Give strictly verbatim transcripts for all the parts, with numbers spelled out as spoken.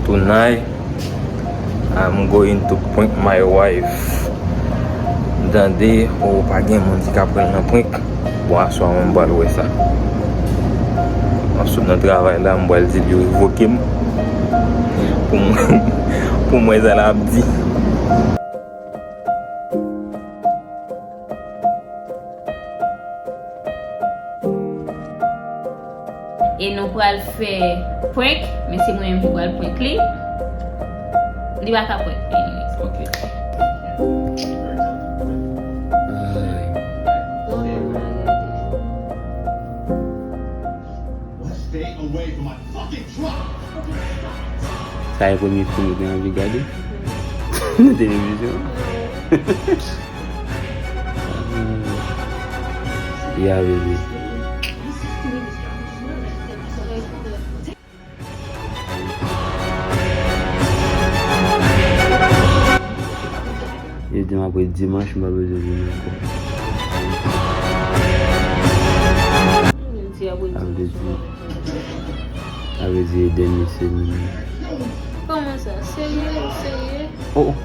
Tonight, I'm going to prank my wife. M tande, oh, pa gen moun ki ka pran l nan prank. Bon, aswè a, mwen, m pral wè sa. M ap sot nan travay la, m pral di l yo revoke m. Pou m, pou m wè sa l ap di. E nou pral fè prank, men se mwen menm ki pral prank li. Li pa ka prank, anyways. Ok. Ay. Sa e premye fim ou te anvi gade nan televizyon? Ya, bebe. Yo di m apre dimanch, m pa bezwen vin ankò. Sa vle di, sa vle di, dènye semèn. Kòman sa? Serye? Ou serye? Oh, oh.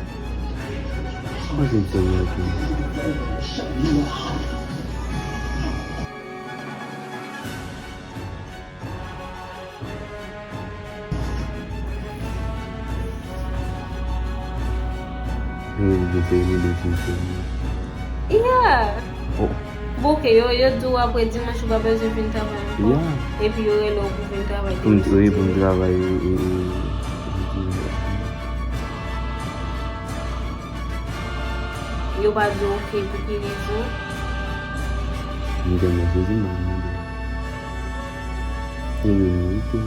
Kòman se serye ak ou? Mwen di se yon de ti sou mwen. Yeah. Oh. Bon, ok, yo, yo di w apre dimanch ou pa bezwen vin travay ankò. Yeah. Epi yo rele w pou vin travay. Pou m, wi, pou m travay, e, e, e, yo pa di w ok pou ki rezon. M tèlman sezi, m pa konn mande. Yo vin merite, wi.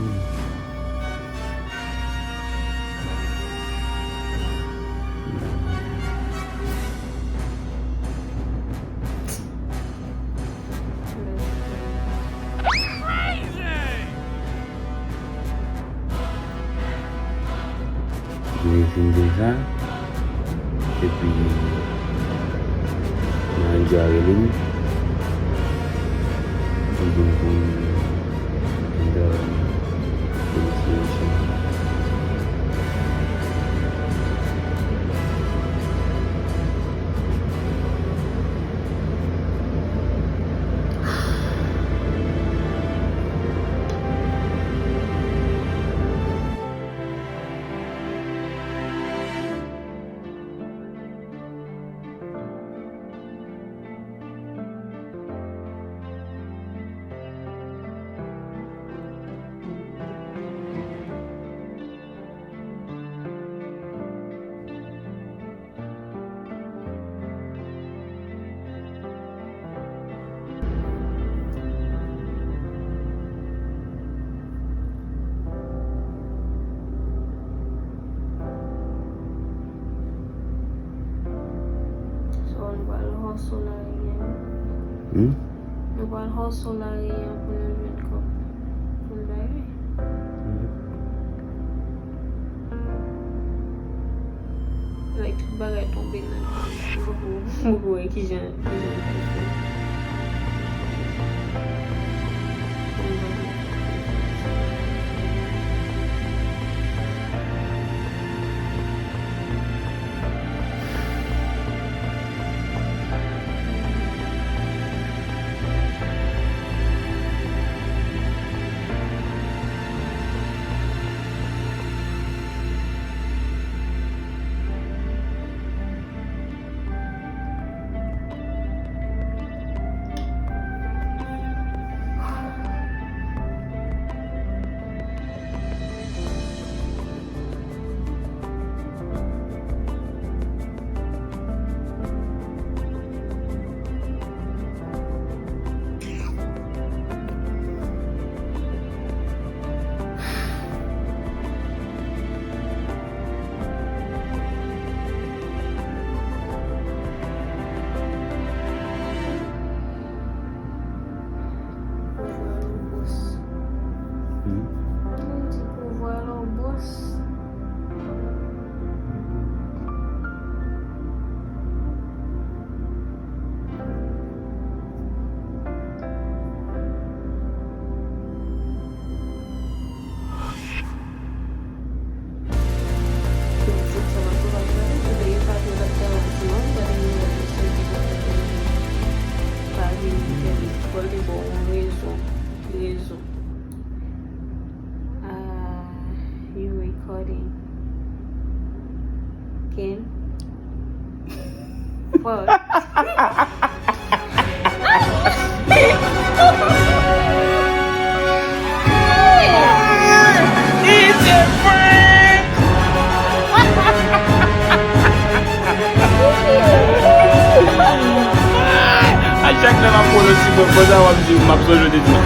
Li fin di l sa, epi manager a rele m, li di m pou m vin travay nan polis sou machin. So, nou pral hustle la, yeah. Hmm? Nou pral hustle la, yeah, pou nou jwenn kòb. Pou n bagay. Yep. Like, tout bagay tonbe nan, m poko, m poko wè kijan, kijan l pral fè. Recording. Ken? Fuck. It's a prank! A chak lè m ap pwononse prank konsa, w ap di m ap sonje w te di m.